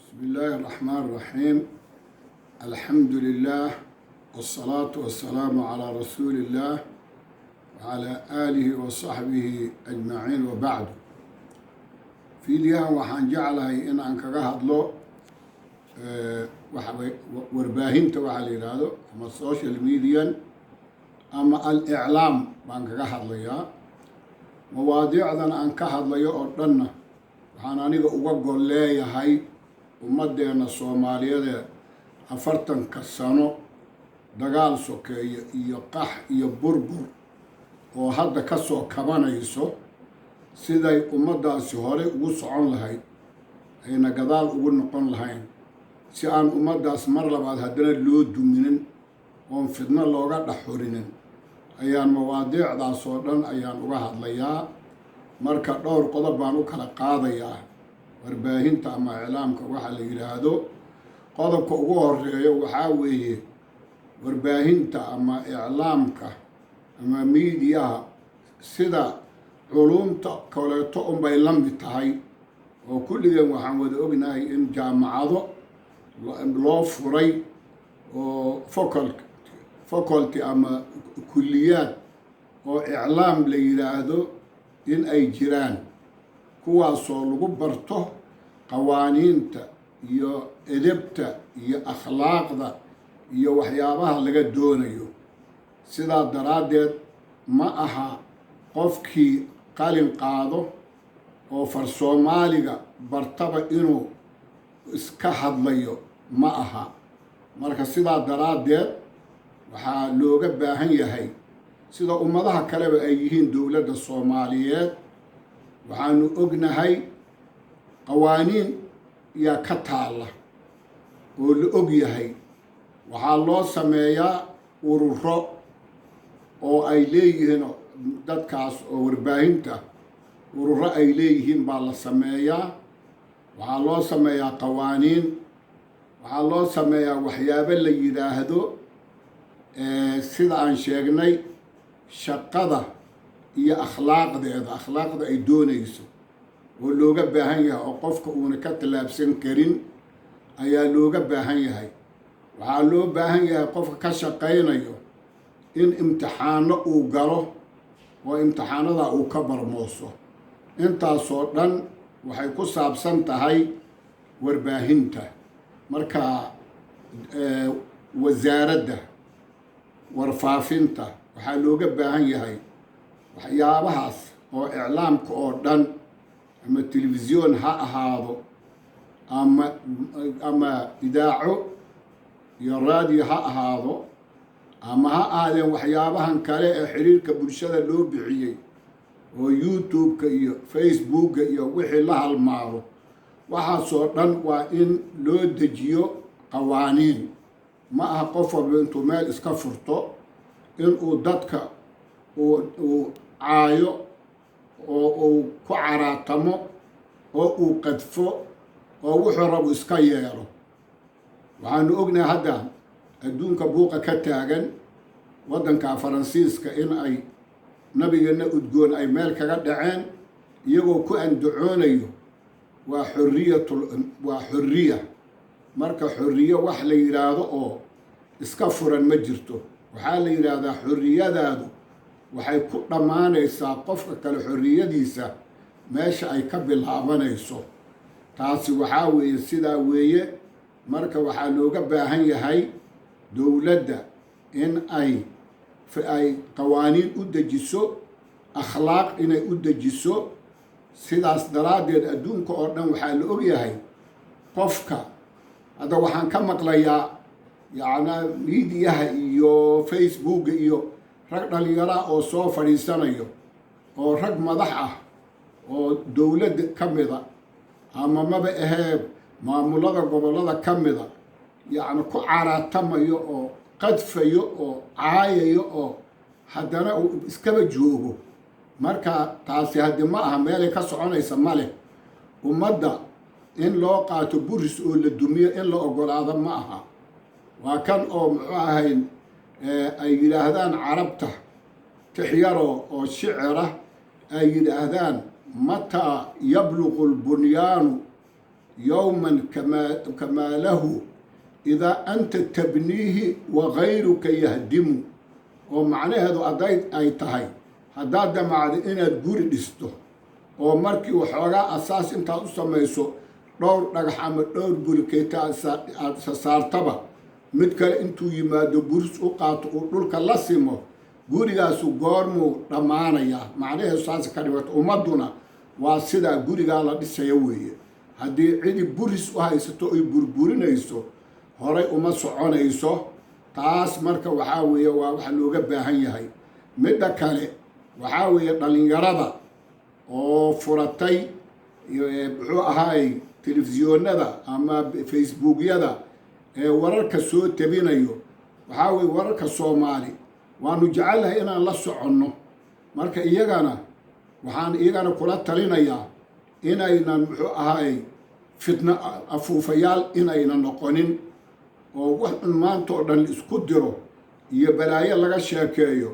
بسم الله الرحمن الرحيم، الحمد لله والصلاة والسلام على رسول الله وعلى آله وصحبه أجمعين، وبعد. Fiidyahan waxaan jeclahay in aan kaga hadlo waxa warbaahinta waxaa la yidhaahdo ama social media ama al-iclaam baan kaga hadlayaa. Mawaadiicdan aan ka hadlayo oo dhanna waxaan aniga uga gol leeyahay ummaddeena Soomaaliyeed 40-ka sano dagaal sokeeye iyo qax iyo burbur oo hadda ka soo kabanayso, siday ummaddaasi horey ugu socon lahayd ayna gadaal ugu noqon lahayn, si aan ummaddaas mar labaad haddana loo duminin oon fidno looga dhex xurinin, ayaan mawaadiicdaas oo dhan ayaan uga hadlayaa. Marka dhowr qodob baan u kala qaadayaa warbaahinta ama iclaamka waxa la yidhaahdo. Qodobka ugu horeeyo waxaa weeye warbaahinta ama iclaamka ama miidiyaha sida culuumta kaleeto unbay la mid tahay, oo kulligeen waxaan wada ognahay in jaamacado loo furay oo faculty ama kulliyaad oo iclaam la yidhaahdo in ay jiraan, kuwaasoo lagu barto qawaaniinta iyo edebta iyo akhlaaqda iyo waxyaabaha laga doonayo. Sidaa daraaddeed ma aha qofkii qalin qaado oo far Soomaaliga bartaba inuu iska hadlayo, ma aha. Marka sidaa daraaddeed waxaa looga baahan yahay, sida ummadaha kaleba ay yihiin, dowladda Soomaaliyeed waxaanu ognahay qawaaniin yaa ka taalla oo la og yahay. Waxaa loo sameeyaa ururo oo ay leeyihiin dadkaas oo warbaahinta, ururo ay leeyihiin baa la sameeyaa. Waxaa loo sameeyaa qawaaniin, waxaa loo sameeyaa waxyaabo la yidhaahdo, sida aan sheegnay, shaqada iyo akhlaaqdeeda, akhlaaqda ay doonayso oo looga baahan yahay oo qofka uuna ka tallaabsan karin ayaa looga baahan yahay. Waxaa loo baahan yahay qofka ka shaqaynayo in imtixaano uu galo oo imtixaanada uu ka barmooso. Intaasoo dhan waxay ku saabsan tahay warbaahinta. Marka wasaaradda warfaafinta waxaa looga baahan yahay waxyaabahaas oo iclaamka oo dhan, ama telefisyoon ha ahaado ama idaaco iyo raadiyo ha ahaado, ama ha ahaadeen waxyaabahan kale ee xiriirka bulshada loo bixiyey oo YouTube-ka iyo Facebooka iyo wixii la halmaado, waxaasoo dhan waa in loo dejiyo qawaaniin. Ma aha qof walba intuu meel iska furto inuu dadka uu caayo oo uu ku caraatamo oo uu qadfo oo wuxuu rabu iska yeelo. Waxaanu ognahay hadda adduunka buuqa ka taagan waddanka Faransiiska in ay nabigeenna udgoon ay meel kaga dhaceen, iyagoo ku andacoonayo waa xorriyatul, waa xorriya. Marka xorriyo wax la yidhaahdo oo iska furan ma jirto. Waxaa la yidhaahdaa xorriyadaadu waxay ku dhammaanaysaa qofka kale xorriyadiisa meesha ay ka bilaabanayso. Taasi waxaa weeye, sidaa weeye. Marka waxaa looga baahan yahay dowladda in ay qawaaniin u dejiso, akhlaaq inay u dejiso. Sidaas daraaddeed adduunka oo dhan waxaa la ogyahay qofka hadda waxaan ka maqlayaa, yacnaa, miidiyaha iyo Facebooka iyo rag dhallinyaraha oo soo fadhiisanayo oo rag madax ah oo dowladda ka mida ama maba ahee maamulada gobollada ka mida, yacni, ku caraatamayo oo qadfayo oo caayayo oo haddana uu iskaba joogo. Marka taasi haddii ma aha meelay ka soconaysa ma leh. Ummadda in loo qaato buris oo la dumiyo in la ogolaado ma aha. Waa kan oo muxuu ahayn ay yidhaahdaan Carabta tixyaro oo shicira ay yidhaahdaan: "Mataa yabluqu lbunyaanu Yowman kamaalahu idaa anta tabniihi wa gayruka yahdimu. Oo macnaheedu hadday ay tahay, haddaad damacdo inaad guri dhisto oo markii waxoogaa asaas intaad u samayso, dhowr dhagax ama dhowr bulkeeta aad isa saartaba, mid kale intuu yimaado buris u qaato, uu dhulka la simo, gurigaasu goormuu dhammaanayaa? Macnaheedu saas ka dhigato. Ummadduna waa sidaa gurigaa la dhisaya weeye. Haddii cidi buris u haysato oy burburinayso, horay uma soconayso. Taas marka waxaa weeye waa waxa looga baahan yahay. Midda kale waxaa weeye dhallinyarada oo furatay, muxuu ahaay, telefisyoonada ama Facebookyada ee wararka soo tabinayo. Waxaa weeye wararka Soomaali waanu jecelnahay inaan la soconno. Marka iyagana waxaan iyagana kula talinayaa inaynan, muxuu ahaay, fitno afuufayaal inayna noqonin, oo wax un maanta oo dhan isku diro iyo balaayo laga sheekeeyo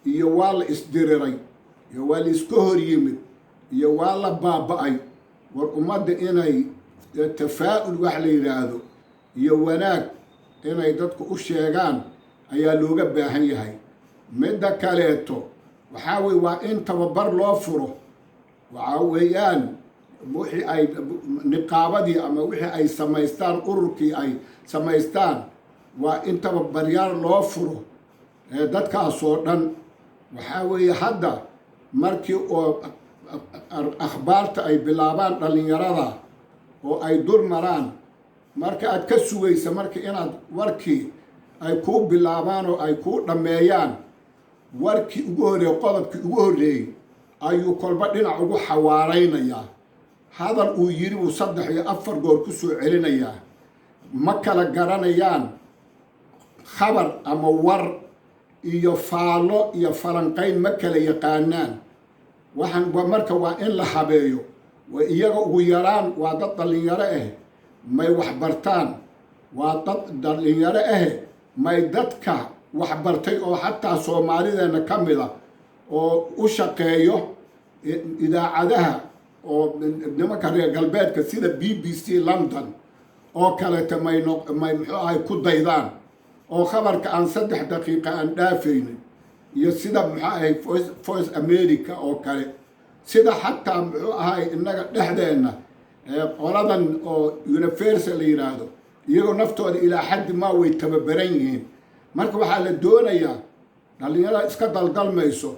iyo waa la isdiriray iyo waa la iska hor yimid iyo waa la baaba-ay. War ummadda inay tafaa'ul wax la yidhaahdo iyo wanaag inay dadku u sheegaan ayaa looga baahan yahay. Midda kaleeto waxaa weye waa in tababar loo furo. Waxaa weeyaan wixii ay niqaabadii ama wixii ay samaystaan, ururkii ay samaystaan, waa in tababaryaal loo furo dadkaasoo dhan. Waxaa weeye hadda markii oo akhbaarta ay bilaabaan dhallinyarada oo ay dul maraan, marka aad ka sugaysa marka inaad warkii ay kuu bilaabaan oo ay kuu dhammeeyaan, warkii ugu horreeyey, qodobkii ugu horreeyey ayuu kolba dhinac ugu xawaaraynayaa. Hadal uu yidhi buu saddex iyo afar goor ku soo celinayaa. Ma kala garanayaan khabar ama war iyo faallo iyo falanqayn, ma kala yaqaanaan. Waxaan marka waa in la habeeyo. Wa iyaga ugu yaraan waa dad dhallinyaro ah, may waxbartaan. Waa dad dhallinyaro ah, may dadka waxbartay oo xataa Soomaalideenna ka mid a oo u shaqeeyo idaacadaha oo nimanka reer galbeedka sida BBC London oo kaleeta, may muxuu ahay, ku daydaan oo khabarka aan 3 daqiiqa aan dhaafaynin, iyo sida, muxuu ahay, Voice America oo kale, sida xataa, muxuu ahay, innaga dhexdeenna qoladan oo Universal la yidhaahdo, iyagoo naftooda ilaa xaddi maa way tababaran yihiin. Marka waxaa la doonayaa dhallinyarada iska daldalmayso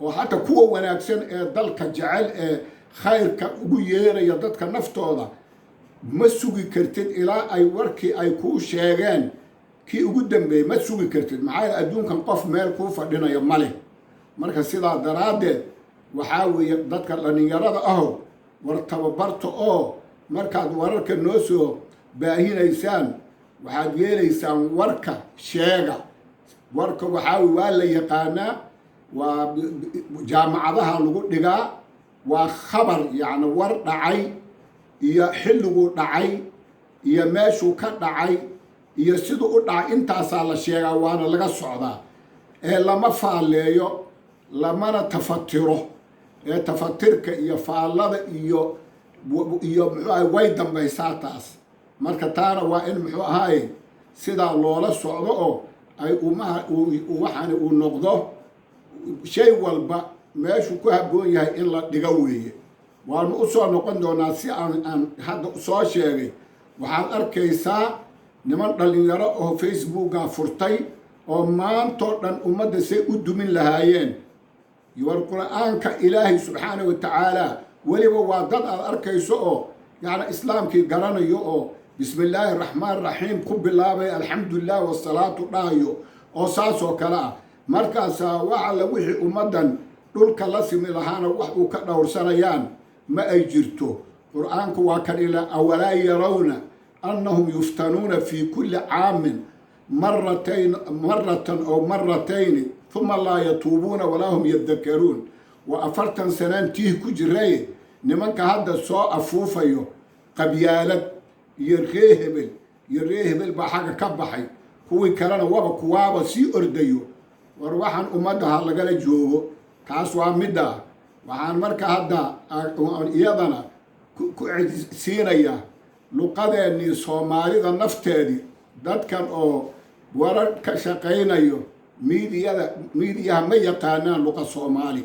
oo xataa kuwa wanaagsan ee dalka jecel ee khayrka ugu yeeraya dadka naftooda, ma sugi kartid ilaa ay warkii ay kuu sheegeen kii ugu dambeeyey, ma sugi kartid. Maxaa yeele adduunkan qof meel kuu fadhinayo ma leh. Marka sidaa daraaddeed waxaa weeye dadka dhallinyarada aho, war tababarta oo markaad wararka noo soo baahinaysaan waxaad yeelaysaan warka sheega. Warka waxaa weye waa la yaqaanaa, waa jaamacadaha lagu dhigaa. Waa khabar, yacni war dhacay iyo xilliguu dhacay iyo meeshuu ka dhacay iyo siduu u dhacay, intaasaa la sheegaa waana laga socdaa. Ee lama faalleeyo, lamana tafatiro. Ee tafatirka iyo faallada iyo muxuu ahay way dambaysaa taas. Marka taana waa in, muxuu ahaaye, sidaa loola socdo oo ay umaha waxaani uu noqdo shay walba meeshuu ku habboon yahay in la dhigo weeye. Waanu u soo noqon doonaa. Si aan hadda soo sheegay, waxaad arkaysaa niman dhallinyaro oo Facebooka furtay oo maantoo dhan ummadda say u dumin lahaayeen. War Qur-aanka Ilaahay subxaana wa tacaala, weliba waa dad aad arkayso oo yacni Islaamkii garanayo oo bismi illaahi raxmaan raxiim ku bilaabay, alxamdulilah wasalaatu dhahayo oo saas oo kale ah. Markaasaa waxa la wixii ummaddan dhulka la simi lahaana wax uu ka dhowrsanayaan ma ay jirto. Qur-aanku waa kan ilaa awalaa yarawna annahum yuftanuuna fii kulli caamin maratayn maratan aw maratayni uma laa yatuubuuna walaa hum yadakaruun. Waa 40 sanaan tiih ku jiray. Nimanka hadda soo afuufayo qabyaalad iyo ree hebel iyo ree hebel baa xagga ka baxay, kuwii kalena waba kuwaaba sii ordayo. War waxaan ummadda ha lagala joogo. Taas waa midda. Waxaan marka hadda iyadana ku siinayaa. Luqadeennii Soomaalida nafteedii, dadkan oo warar ka shaqaynayo miidiyada, miidiyaha, ma yaqaanaan luqa Soomaali.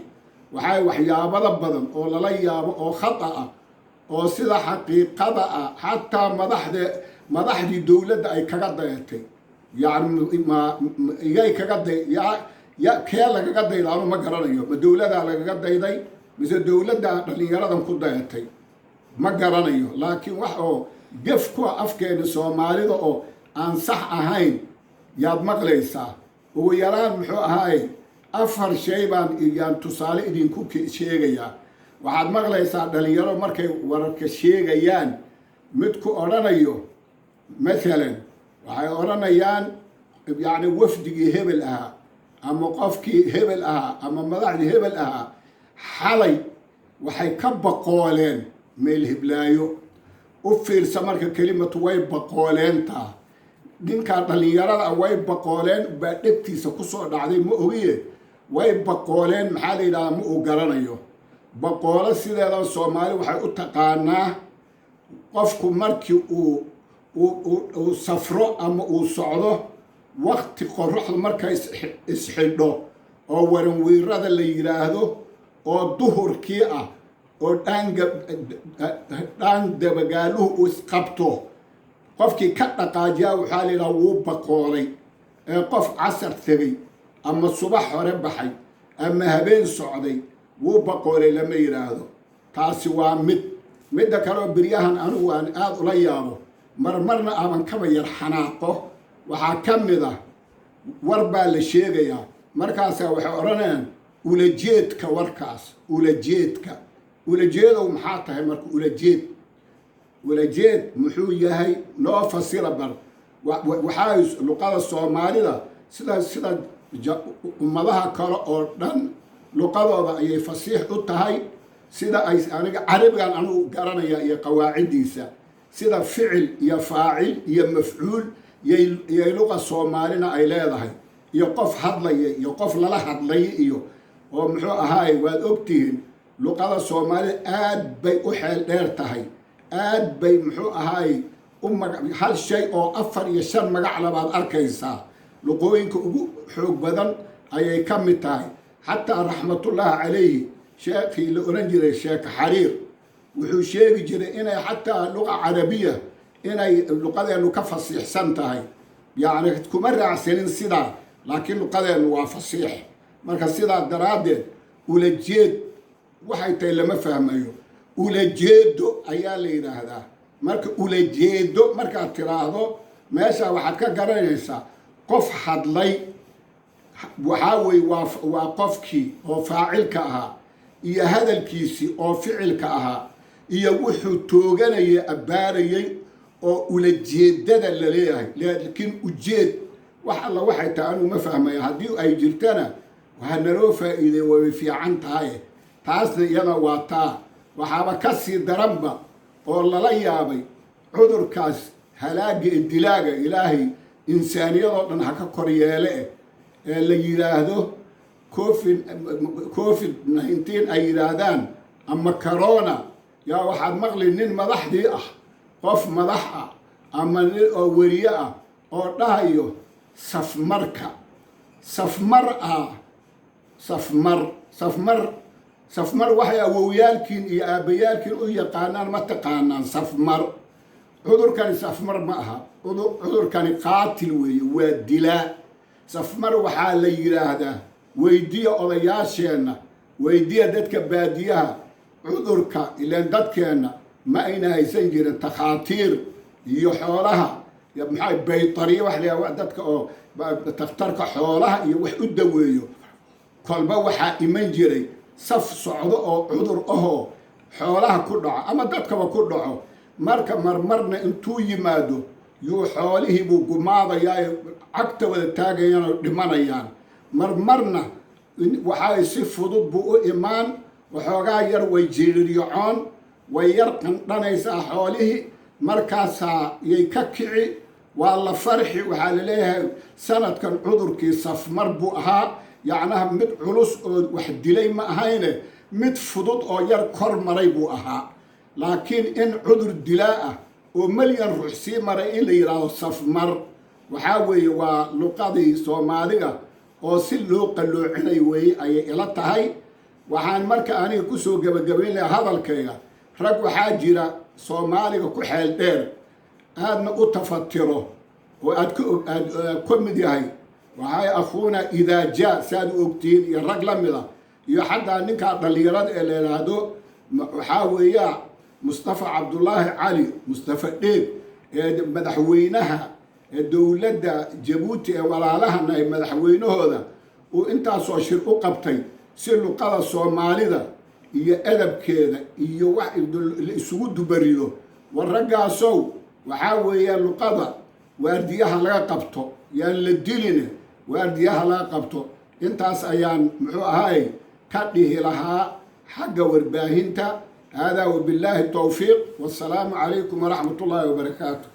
Waxay waxyaabada badan oo lala yaabo oo khata ah oo sida xaqiiqada ah xataa madaxdii dowladda ay kaga dayatay. Yacni ma iyay kaga day yaa ya kee lagaga dayda? Anu ma garanayo. Ma dowladaa lagaga dayday mise dowladda dhallinyaradan ku dayatay? Ma garanayo. Laakiin wax oo gef ku ah afkeena Soomaalida oo aan sax ahayn yaad maqlaysaa. Ugu yaraan, muxuu ahaaye, afar shay baan yaan tusaale idinku sheegayaa. Waxaad maqlaysaa dhalinyaro markay wararka sheegayaan mid ku odhanayo, mathalan, waxay odhanayaan, yacni, wafdigii hebel ahaa ama qofkii hebel ahaa ama madaxdii hebel ahaa xalay waxay ka baqooleen meel hiblaayo. U fiirsa marka kelimatu "way baqooleentaa". Ninkaa dhallinyarada ah "way baqooleen" baa dhegtiisa kusoo dhacday. Ma ogiye "way baqooleen" maxaa la yidhahdaa? Ma uu garanayo. Baqoolo sideeda Soomaali waxay u taqaanaa qofku markii uu safro ama uu socdo wakti qoraxdu markay isxidho oo waranwiirada la yidhaahdo oo duhurkii ah oo dhaan dabagaaluhu uu isqabto, qofkii ka dhaqaajiyaa waxaa la yidhaha wuu baqoolay. Ee qof casar tegey ama subax hore baxay ama habeen socday "wuu baqoolay" lama yidhaahdo. Taasi waa mid. Midda kale oo beryahan anigu aan aada ula yaabo, marmarna aaban kaba yar xanaaqo, waxaa ka mid ah war baa la sheegayaa, markaasaa waxay odhanayaan ulajeedka warkaas. Ulajeedka, ulajeedow maxaa tahay? Marka ulajeed, ulajeed muxuu yahay? Noo fasira bar. Waxaa luqada Soomaalida sida ummadaha kale oo dhan luqadooda ayay fasiix u tahay. Sida ay aniga Carabigan anugu garanaya iyo qawaaciddiisa, sida ficil iyo faacil iyo mafcuul yay luqa Soomaalina ay leedahay, iyo qof hadlaya iyo qof lala hadlay iyo oo muxuu ahaay. Waad ogtihiin, luqada Soomaalida aad bay u xeel dheer tahay, aad bay, muxuu ahaay, u maga hal shay oo afar iyo shan magac labaad arkaysaa. Luqooyinka ugu xoog badan ayay ka mid tahay. Xataa, raxmatullaahi calayhi, sheekhii la oran jiray Sheekh Xariir wuxuu sheegi jiray inay xataa luqa Carabiya inay luqadeennu ka fasiixsan tahay. Yacni kuma raacsanin sidaa, laakiin luqadeennu waa fasiix. Marka sidaa daraaddeed ulajeed waxay tahay lama fahmayo. Ulajeedo ayaa la yidhaahdaa. Marka ulajeedo markaad tiraahdo, meesha waxaad ka garanaysaa qof hadlay. Waxaa weye waa qofkii oo faacilka ahaa iyo hadalkiisii oo ficilka ahaa iyo wuxuu tooganayay, abbaarayay oo ulajeedada la leeyahay. Laakiin ujeed wax alla waxay tahay anuu ma fahmaya. Haddii ay jirtana waxaa naloo faa'iiday, way fiican tahay. Taasna iyada waa taa. Waxaaba ka sii daranba oo lala yaabay cudurkaas halaaga ee dilaaga, Ilaahay insaaniyadoo dhan ha ka kor yeele eh, ee la yidhaahdo COVID-19 ay yidhaahdaan ama corona, yaa waxaad maqli nin madaxdii ah, qof madax ah ama nin oo weriye ah oo dhahayo safmarka, safmar ah, safmar, safmar, safmar. Waxay awowyaalkiin iyo aabbayaalkiin u yaqaanaan ma taqaanaan safmar? Cudurkani safmar ma aha. Cudurkani qaatil weeye, waa dilaa. Safmar waxaa la yidhaahdaa, weydiya odayaasheenna, weydiya dadka baadiyaha cudurka. Ilaan dadkeenna ma ayna haysan jirin takhaatiir iyo xoolaha, maxaa, baytariya wax la yidhahda, dadka oo takhtarka xoolaha iyo wax u daweeyo. Kolba waxaa iman jiray saf socdo oo cudur ahoo xoolaha ku dhaco ama dadkaba ku dhaco. Marka marmarna intuu yimaado yuu xoolihii buu gumaadayaa, cagta wada taagayaan oo dhimanayaan. Marmarna waxaa si fudud buu u imaan, waxoogaa yar way jiriryocoon, way yar qandhanaysaa xoolihii, markaasaa yay ka kici, waa la farxi. Waxaa la leeyahay sanadkan cudurkii safmar buu ahaa, yacnaha mid culus oo wax dilay ma ahayne, mid fudud oo yar kor maray buu ahaa. Laakiin in cudur dilaa ah Oo 1 milyan ruux sii maray in la yidhaahdo safmar, waxaa weeye waa luqadii Soomaaliga oo si loo qalloocinay weeye ayay ila tahay. Waxaan marka aniga kusoo gebagabayn lahaa hadalkayga, rag waxaa jira Soomaaliga ku xeel dheer, aadna u tafatiro, oo aad aad ka mid yahay waxay akhuuna Idaaja, si aad u ogtihiin, iyo rag la mida, iyo xataa ninkaa dhallinyarada ee la yidhaahdo, waxaa weeya, Mustafa Cabdullaahi Cali Mustafa Dheeg, ee madaxweynaha ee dowladda Jabuuti ee walaalahana ee madaxweynahooda uu intaasoo shir u qabtay si luqada Soomaalida iyo edabkeeda iyo wax la isugu dubarido. War raggaasow, waxaa weeye luqada waardiyaha laga qabto, yaan la diline, waardiyaha laga qabto. Intaas ayaan, muxuu ahaay, ka dhihi lahaa xagga warbaahinta. Haadaa wabillaahi towfiiq, wassalaamu calaykum waraxmat ullaahi wabarakaatu.